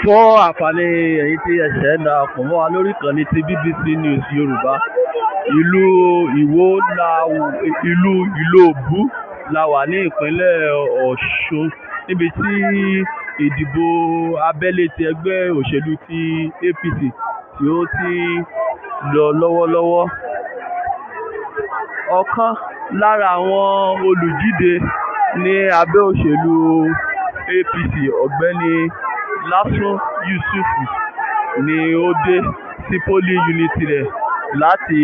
Fún àǹfààní ẹ̀yin tí ẹ ṣẹ̀ṣẹ̀ ń darapọ̀ mọ́ wa lórí ìkànnì ti BBC News Yorùbá, ìlú Ìwó la ìlú Ìlobù la wà ní ìpínlẹ̀ Ọ̀ṣun, níbi tí ìdìbò abẹ́lé ti ẹgbẹ́ òṣèlú ti APC tí ó ti lọ lọ́wọ́lọ́wọ́. Ọ̀kan lára àwọn olùdíje ní abẹ́ òṣèlú APC, Ọ̀gbẹ́ni Lásun Yusuf, ni ó dé sí polling unit rẹ̀ láti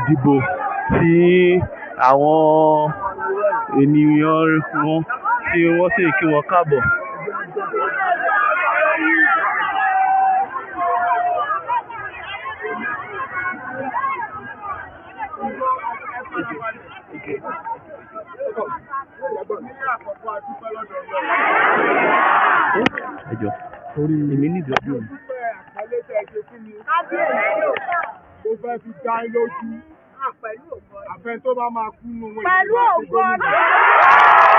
dìbò, tí àwọn ènìyàn wọn tí wọ́n sì kí wọn káàbọ̀. Ẹ jọ̀ọ́, èmi ní ìdọ́jú mi. Mo fẹ́ fi dá yín lójú. Àfẹn tó bá máa kú nù wọn. Pẹ̀lú ògo Ọlọ́run.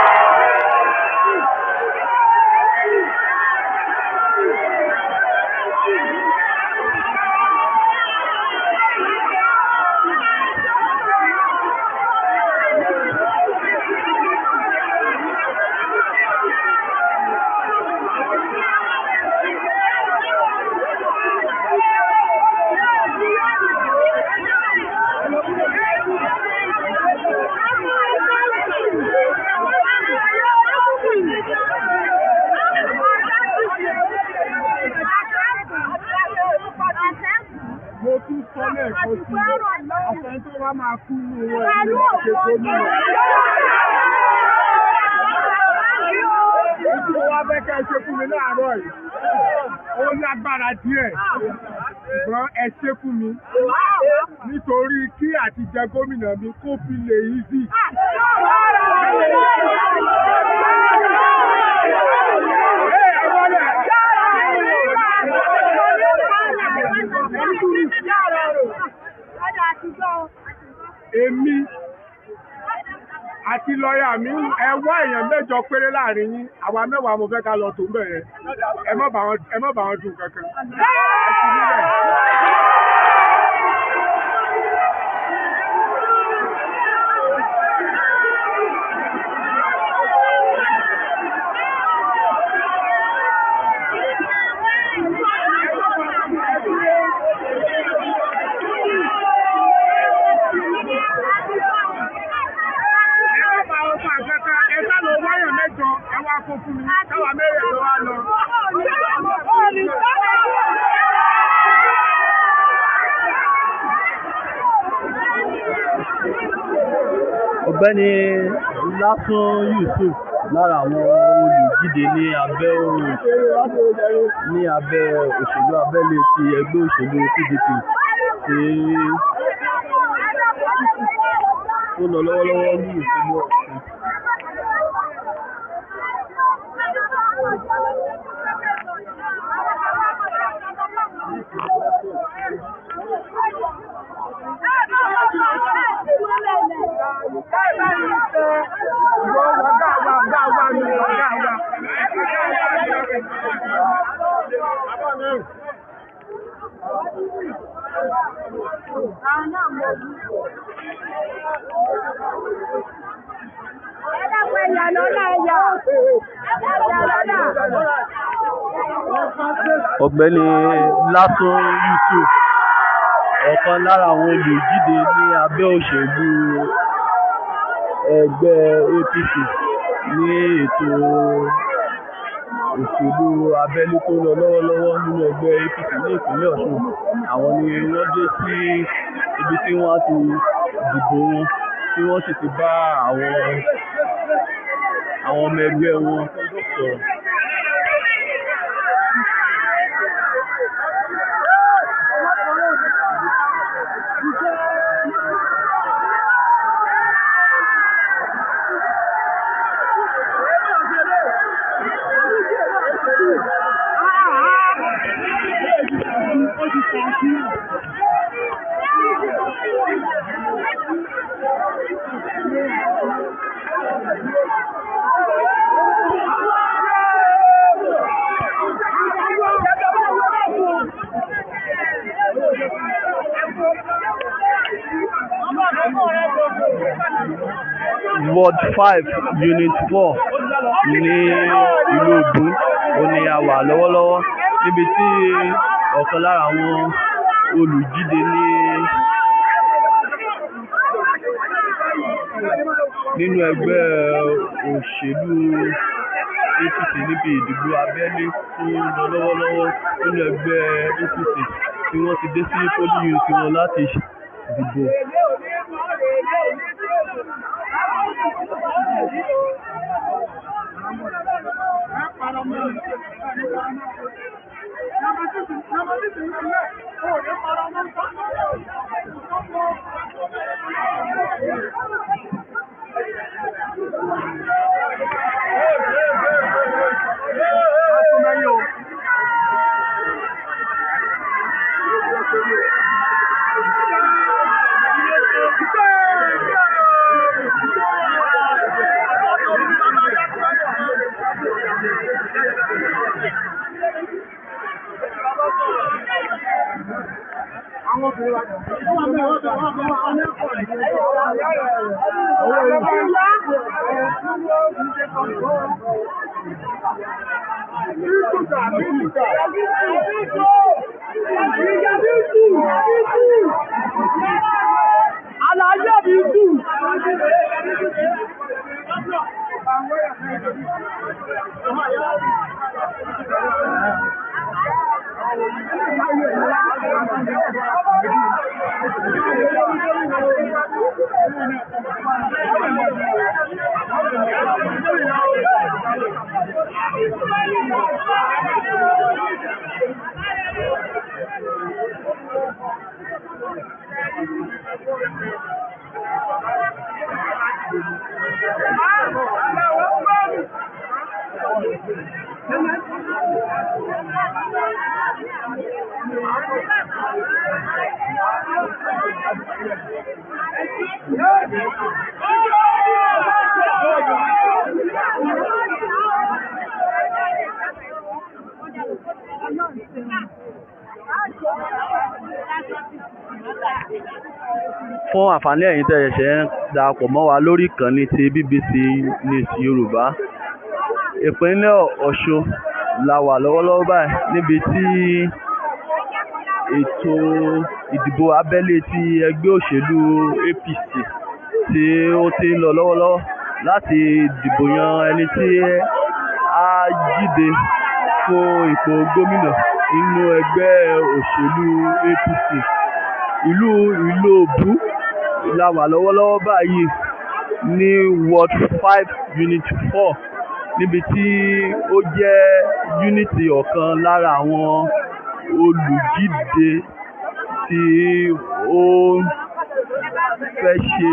Mo tún sọ lẹ́ẹ̀kan sí i. Àfẹn tó bá máa kú nù wọn. Èmi máa ṣe gómìnà. Ojú wa fẹ́ kẹ́ ẹ ṣe fún mi láàárọ̀ yìí. Ó lágbára díẹ̀. Ṣùgbọ́n ẹ ṣe fún mi. Nítorí kí àti jẹ gómìnà mi kó fi lè easy. Ẹ wọlé. Èmi àti lọ́ọ̀yà mi, ẹ wá èèyàn mẹ́jọ péré láàrin yín, àwa mẹ́wàá mo fẹ́ ká lọ tó ń bẹ̀ yẹn. Ẹ má bá wọn, ẹ má bá wọn dùn kankan. Ẹ ti nílẹ̀. Ẹ má bá wọn fà kankan. Ẹ sá lọ wáyàn mẹ́jọ, ẹ wá kó fún mi káwa mẹ́rẹ̀ ló wá lọ. Ọ̀gbẹ́ni Lásun Yusuf, lára àwọn olùdíje ní abẹ́ òṣèlú abẹ́lé ti ẹgbẹ́ òṣèlú PDP tí ó lọ lọ́wọ́lọ́wọ́ ní ìpínlẹ̀ Ọ̀ṣun. Ìwọ ọ̀gá wa, ọ̀gá wa ni ọ̀gá wa. Ọ̀gbẹ́ni Lásun Yusuf, ọ̀kan lára àwọn olùdíje ní abẹ́ òṣèlú ẹgbẹ́ APC ní ètò òṣèlú abẹ́lé tó ń lọ lọ́wọ́lọ́wọ́ nínú ẹgbẹ́ APC ní ìpínlẹ̀ Ọ̀ṣun, àwọn ni wọ́n dé sí ibi tí wọ́n á ti dìbò wọn, tí wọ́n sì ti bá àwọn ọmọ ẹgbẹ́ wọn sọ̀rọ̀. Ward 5 Unit 4 ní ìlú Òbú òní a wà lọ́wọ́lọ́wọ́ níbi tí ọ̀kan lára àwọn olùjíde ní nínú ẹgbẹ́ òṣèlú APC níbi ìdìbò abẹ́lé tó ń lọ lọ́wọ́lọ́wọ́ nínú ẹgbẹ́ APC tí wọ́n ti dé sí polling unit wọn láti dìbò. Fún àǹfààní ẹ̀yin tẹ́ ẹ ṣẹ̀ṣẹ̀ ń darapọ̀ mọ́ wa lórí ìkànnì ti BBC News Yorùbá, ìpínlẹ̀ Ọ̀ṣun la wà lọ́wọ́lọ́wọ́ báyìí níbi tí ètò ìdìbò abẹ́lé ti ẹgbẹ́ òṣèlú APC tí ó ti ń lọ lọ́wọ́lọ́wọ́ láti dìbò yan ẹni tí á jíde fún ipò gómìnà nínú ẹgbẹ́ òṣèlú APC. Ìlú Ìlobù la wà lọ́wọ́lọ́wọ́ báyìí ní Ward 5 Unit 4 níbi tí ó jẹ́ yúnítì ọ̀kan lára àwọn olùjíde tí ó fẹ́ ṣe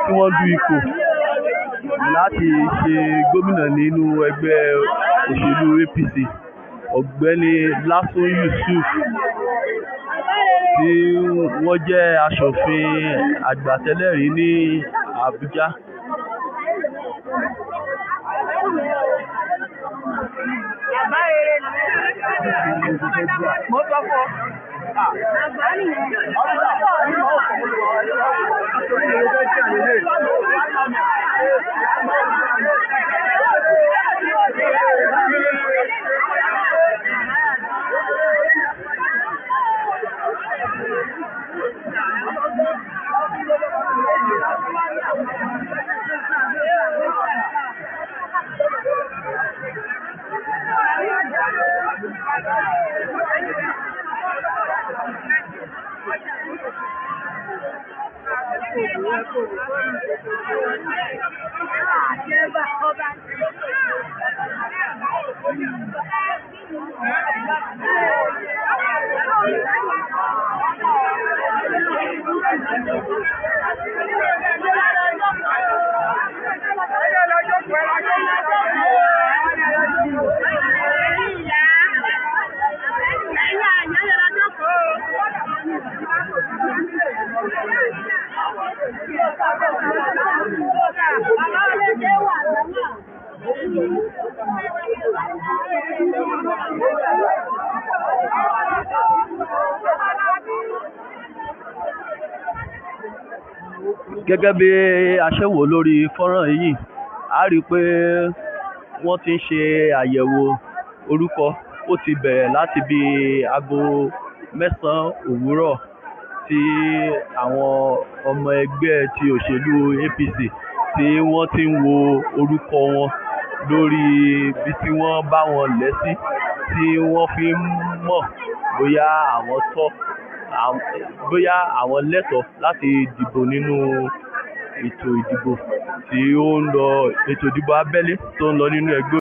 tí wọ́n du ipò láti ṣe gómìnà nínú ẹgbẹ́ òṣèlú APC, Ọ̀gbẹ́ni Lásun Yusuf, tí wọ́n jẹ́ aṣòfin àgbà tẹ́lẹ̀ rí ní Àbújá. Gẹ́gẹ́ bí a ṣe wò lórí fọ́nrán yìí, a rí i pé wọ́n ti ń ṣe àyẹ̀wò orúkọ. Ó ti bẹ̀rẹ̀ láti bí aago 9 òwúrọ̀ tí àwọn ọmọ ẹgbẹ́ ti òṣèlú APC tí wọ́n ti ń wo orúkọ wọn lórí ibi tí wọ́n bá wọn lẹ̀ sí, tí wọ́n fi ń mọ̀ bóyá àwọn tọ́, bóyá àwọn lẹ́tọ̀ọ́ láti dìbò nínú ètò ìdìbò tí ó ń lọ, ètò ìdìbò abẹ́lé tó ń lọ nínú ẹgbẹ́.